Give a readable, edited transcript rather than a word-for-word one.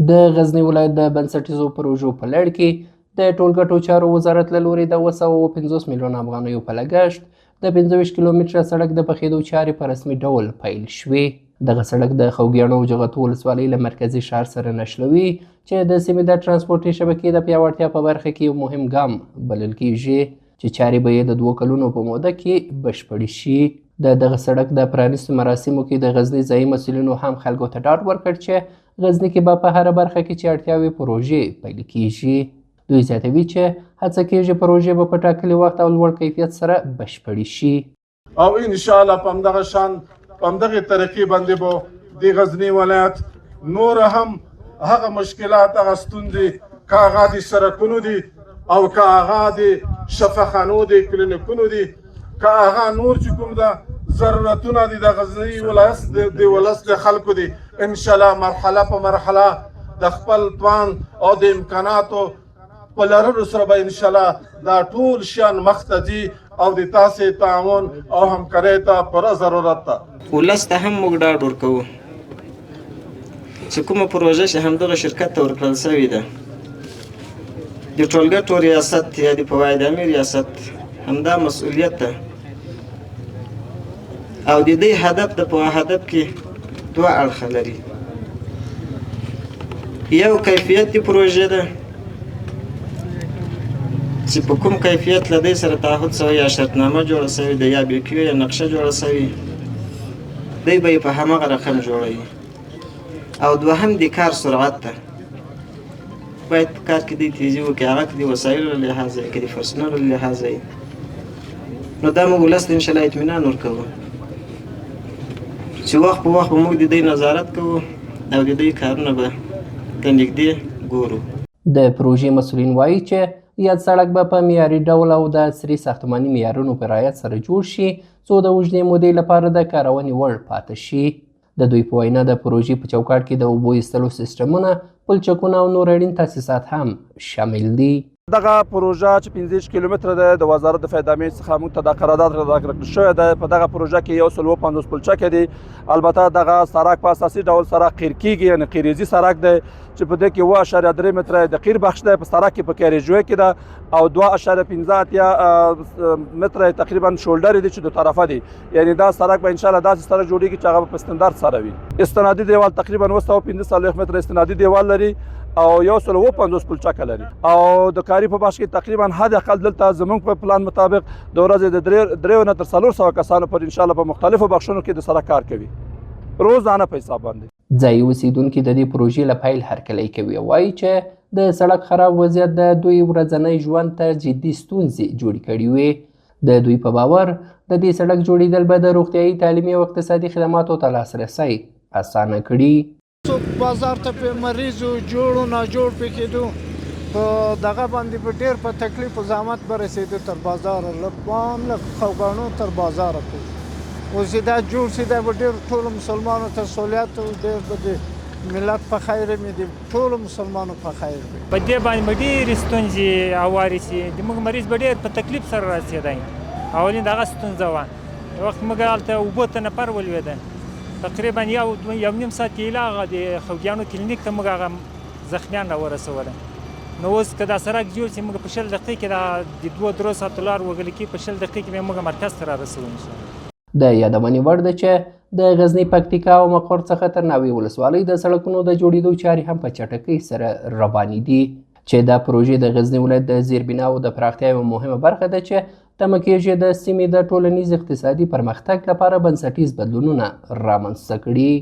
د غزني ولایت د بنسټیزو پروژو په لړ کې د ټولګټو چارو وزارت له لوري د 750 میلیونه افغانیو په لګښت د 25 کیلومتره سړک د پخېدو چارې په رسمي ډول پیل شوې. دغه سړک د خوږیاڼو او جغتو ولسوالۍ له مرکزي ښار سره نښلوي، چې د سیمې د ترانسپورتي شبکې د پیاوړتیا په برخه کې یو مهم ګام بلل کیږي، چې چارې به یې د 2 کلونو په موده کې بشپړې شي. د دغه سړک د پرانیستو مراسمو کې د غزني ځایي مسؤلینو هم خلکو ته ډاډ ورکړ چې غزني کې به په هره برخه کې چې اړتیاوې پروژې پیل کیږي. دوی زیاتوي چې هڅه کیږي پروژې به په ټاکلي وخت او لوړ کیفیت سره بشپړې شي. او ان شاء الله په همدغه شان په همدغې طریقې باندې به د غزني ولایت نور هم هغه مشکلات، هغه ستونزې، که هغه د سرکونو دي او که هغه د شفاخانو دي، کلینیکونو دي، که هغه نور چې کوم ده ضرورتونه دي د غزني ولایت د ولس د خلکو دي، ان شاء الله مرحله په مرحله د خپل توان او د امکاناتو په لرلو سره به ان شاء الله دا ټول شیان مخته ځي او د تاسې تعاون او همکارۍ ته پوره ضرورت ده. ولس ته هم موږ ډاډ ورکوو چې کومه پروژه چې همدغه شرکت ته ورکړل شوې ده، د ټولګټو ریاست یا د فواید عامې ریاست همدا مسؤلیت ده او د دې هدف د په هدف کې دوه اړخه لري. یو کیفیت د پروژې ده چې په کوم کیفیت له دې سره تعهد شوی یا شرطنامه جوړه شوې ده یا بیکیو یا نقشه جوړه شوې، دی به یې په هماغه رقم جوړوي. او دوهم د کار سرعت ده، باید په کار کې دی تیزي وکړي، هغه که د وسایلو له لحاظه که د پرسونلو له لحاظه. نو دا موږ ولس ته انشاءالله اطمینان ورکوو چې وخت په وخت به موږ د دوی نظارت کوو او د دوی کارونه به د نږدې ګورو. د پروژې مسؤلین وایي چې یاد سړک به په معیاري ډول او د عصري ساختماني معیارونو په رعایت سره جوړ شي، څو د اوږدې مودې لپاره د کارونې وړ پاتې شي. د دوی په وینا د پروژې په چوکاټ کې د اوبو ایستلو سیستمونه، پلچکونه او نور اړین تاسیسات هم شامل دي. دغه پروژه چې 25 کیلومتره ده د وزارت د فایدامې څخه موږ ته دا قرارداد راکړل شوی دی. په دغه پروژه کې 150 پلچکه دي. البته دغه سړک په اساسي ډول سره قیر کیږي، یعنی قیریزي سړک دی چې په دې کې 7.3 متره د قیر بخش دی، په سړک کې په کیریجوی کې ده، او 2.85 متره تقریبا شولډر دي چې دو طرفه دي. یعنی دا سړک به ان شاء الله داسې سړک جوړیږي چې هغه به په ستندرد سره وي. استنادي دیوال تقریبا 945 متره استنادي دیوال لري او 150 پلچکه لري. او د کاري په بخش کې تقریبا حد اقل دلته زمونږ په پلان مطابق د ورځې د 300 نه تر 400 کسانو پر ان شاء الله په مختلفو بخشونو کې د سړک کار کوي، روزانه په حساب باندې. ځایي اوسېدونکي د دې پروژې له پیل هرکلی کوي او وایي چې د سړک خراب وضعیت د دوی ورځنی ژوند ته جدي ستونزې جوړې کړې وې. د دوی په باور د دې سړک جوړېدل به د روغتیایي، تعلیمي او اقتصادي خدماتو ته لاسرسی اسانه کړي. څوک بازار ته په مریض جوړو ناجوړ پکېدو، په دغه باندې به ډېر په تکلیف او زحمت به رسېدو تر بازاره، له بام له خوګاڼو تر بازاره پورې. اوس چې دا جوړ شي دا به ډېر ټولو مسلمانو ته سهولیت او ډېر به د ملت په خیر وي، د ټولو مسلمانو په خیر وي. په دې باندې به ډېرې ستونزې هوارې شي، د موږ مریض به ډېر په تکلیف سره رسېدی. اولین دغه ستونزه وه. یو وخت موږ هلته اوبو ته نفر ولوېده، تقریبا یو نیم ساعت کې ایله هغه د خوږیاڼو کلینیک ته موږ هغه زخمیان راورسوله. نو اوس که دا سړک جوړ شي موږ په 20 دقیقې کې دا د 2-3 ساعتو لار وهل کېږي، په 20 دقیقې کې به موږ مرکز ته رارسوو انشاءالله. د یادونې وړ ده چې د غزني، پکتیکا او مقر څخه تر ناوې ولسوالۍ د سړکونو د جوړېدو چارې هم په چټکۍ سره روانې دي، چې دا پروژې د غزني ولایت د زیربناوو د پراختیا یوه مهمه برخه ده چې تمه کېږي د سیمې د ټولنیز اقتصادي پرمختګ لپاره بنسټیز بدلونونه رامنځته کړي.